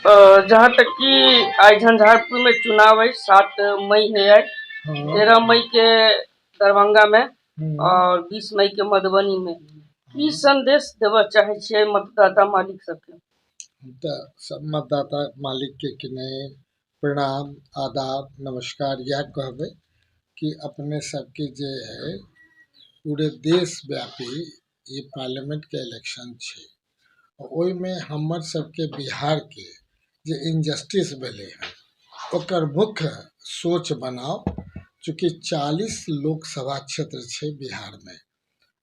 जहाँ तक कि आइ झंझारपुर में चुनाव है, 7 मई है आइ। 13 मई के दरभंगा में और 20 मई के मधुबनी में, की संदेश देबऽ चाहै छियै मतदाता मालिक सबके? हम तऽ सब मतदाता मालिकके कि नहि प्रणाम, आदाब, नमस्कार इएह कहबै कि अपने सबके जे है पूरे देशव्यापी ई पार्लियामेंटके इलेक्शन छै, ओहिमे हमर सबके बिहारके जे इनजस्टिस भेलै हन ओकर मुख्य सोच बनाउ। चूँकि 40 लोकसभा क्षेत्र छै बिहारमे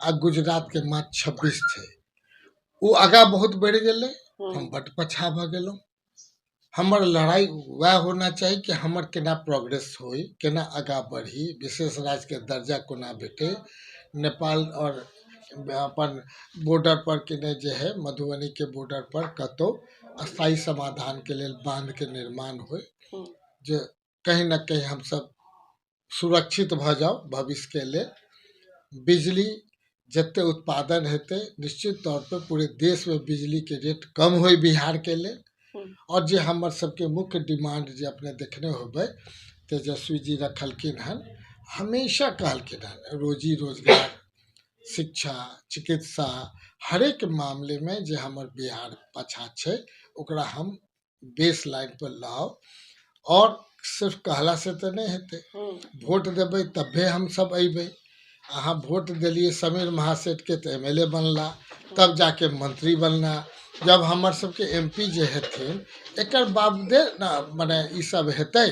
आ गुजरातके मात्र 26 छै, ओ आगाँ बहुत बढ़ि गेलै, हम बड्ड पाछाँ भऽ गेलहुँ। हमर लड़ाइ वएह होना चाही कि हमर केना प्रोग्रेस होइ, केना आगाँ बढ़ी, विशेष राज्यके दर्जा कोना भेटै। नेपाल आओर अपन बॉर्डर पर कि नहि जे है मधुबनीके बॉर्डर पर कतहु स्थायी समाधानके लेल बाँधके निर्माण होइ, जे कहीं न कहीं हमसब सुरक्षित भऽ जाउ भविष्यके लेल। बिजली जते उत्पादन हेतै निश्चित तौर पर पूरे देशमे बिजलीके रेट कम होइ बिहारके लेल। आओर जे हमर सबके मुख्य डिमांड जे अपने देखने होबै तेजस्वी जी रखलखिन हन, हमेशा कहलखिन हन रोजी रोजगार, शिक्षा, चिकित्सा, हरेक मामलेमे जे हमर बिहार पाछाँ छै ओकरा हम बेस लाइन पर लाउ। आओर सिर्फ कहलासँ तऽ नहि हेतै, वोट देबै तबे हमसब अयबै। अहाँ वोट देलियै समीर महासेठके तऽ MLA बनला, तब जाके मंत्री बनला। जब हमर सबके MP जे हेथिन एकर बावजूदे ने मने ई सब हेतै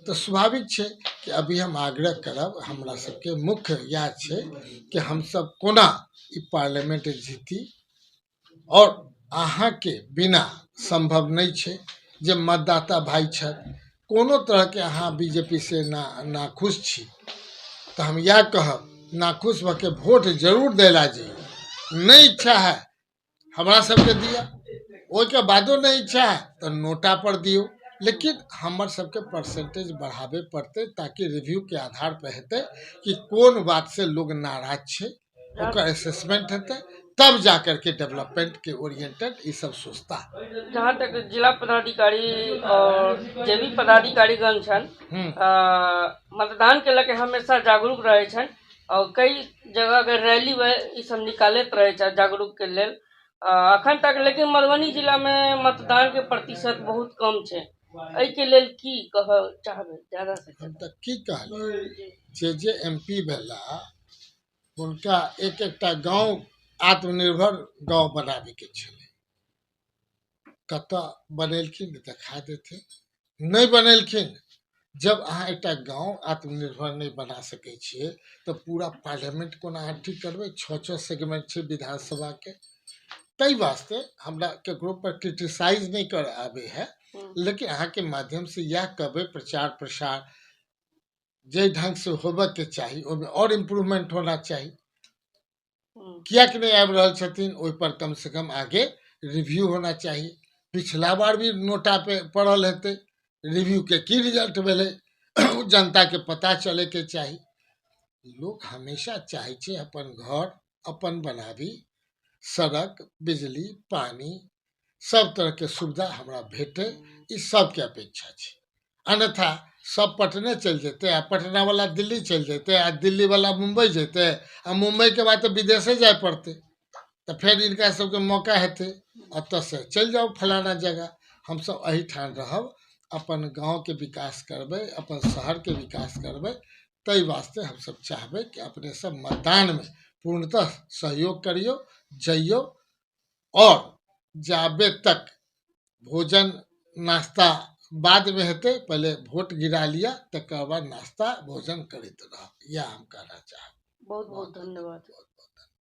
तऽ स्वाभाविक छै कि अभी हम आग्रह करब। हमरा सबके मुख्य इएह छै कि हमसब कोना ई पार्लियामेंट जीती, आओर अहाँके बिना सम्भव नहि छै। जे मतदाता भाइ छथि, कोनो तरहके अहाँ BJP से नाखुश छी तऽ हम इएह कहब, नाखुश भऽ के वोट जरूर दै लए जइयौ। नहि इच्छा है हमरा सबके दिअ, ओहिके बादो नहि इच्छा है तऽ नोटा पर दियौ, लेकिन हमर सबके परसेंटेज बढ़ाबे पड़तै ताकि रिव्यूके आधार पर हेतै कि कोन बात से लोग नाराज छै, ओकर असेसमेंट हेतै, तब जा करके डेवलपमेंट के ओरिएंटेड ई सब सोचता। जहाँ तक जिला पदाधिकारी और जे भी पदाधिकारीगण छनि मतदान के लऽ के हमेशा जागरूक रहै छनि और कई जगह के रैली ई सब निकालैत रहै छथि जागरूक के लेल अखन तक। लेकिन मधुबनी जिलामे मतदान के प्रतिशत बहुत कम छै, एहिके लेल की कहऽ चाहबै ज्यादा से हम तऽ की कहलियै, जे जे MP भेला हुनका एक एकटा गाँव आत्मनिर्भर गाँव बनाबैके छलै, कतऽ बनेलखिन देखा देथिन, नहि बनेलखिन। जब अहाँ एकटा गाँव आत्मनिर्भर नहि बना सकै छियै तऽ पूरा पार्लियामेंट कोना अहाँ ठीक करबै? 6 सेगमेंट छै विधानसभाके। ताहि वास्ते हमरा केकरो पर क्रिटिसाइज नहि करऽ आबै है, लेकिन अहाँके माध्यमसँ इएह कहबै, प्रचार प्रसार जाहि ढङ्गसँ होबऽके चाही ओहिमे आओर इम्प्रूवमेंट होना चाही। किएक नहि आबि रहल छथिन ओहिपर कमसँ कम आगे रिव्यू होना चाही। पिछला बार भी नोटा पे पड़ल हेतै, रिव्यूके की रिजल्ट भेलै ओ जनताके पता चलैके चाही। लोक हमेशा चाहै छै अपन घर अपन बनाबी, सड़क, बिजली, पानि, सब तरहके सुविधा हमरा भेटै, ई सबके अपेक्षा छै। अन्यथा सब पटने चलि जेतै आ पटनावला दिल्ली चलि जेतै आ दिल्लीवला मुम्बई जेतै आ मुम्बईके बाद तऽ विदेशे जाय पड़तै, तऽ फेर हिनका सबके मौका हेतै एतऽसँ चलि जाउ फलाना जगह। हमसब एहिठाम रहब, अपन गाँवके विकास करबै, अपन शहरके विकास करबै। ताहि वास्ते हमसब चाहबै कि अपने सब मतदानमे पूर्णतः सहयोग करियौ, जइयौ। आओर जाबे तक भोजन नाश्ता बादमे हेतै, पहिले वोट गिरा लिअ, तकर बाद नाश्ता भोजन करैत रहब। इएह हम कहना चाहब। बहुत बहुत धन्यवाद।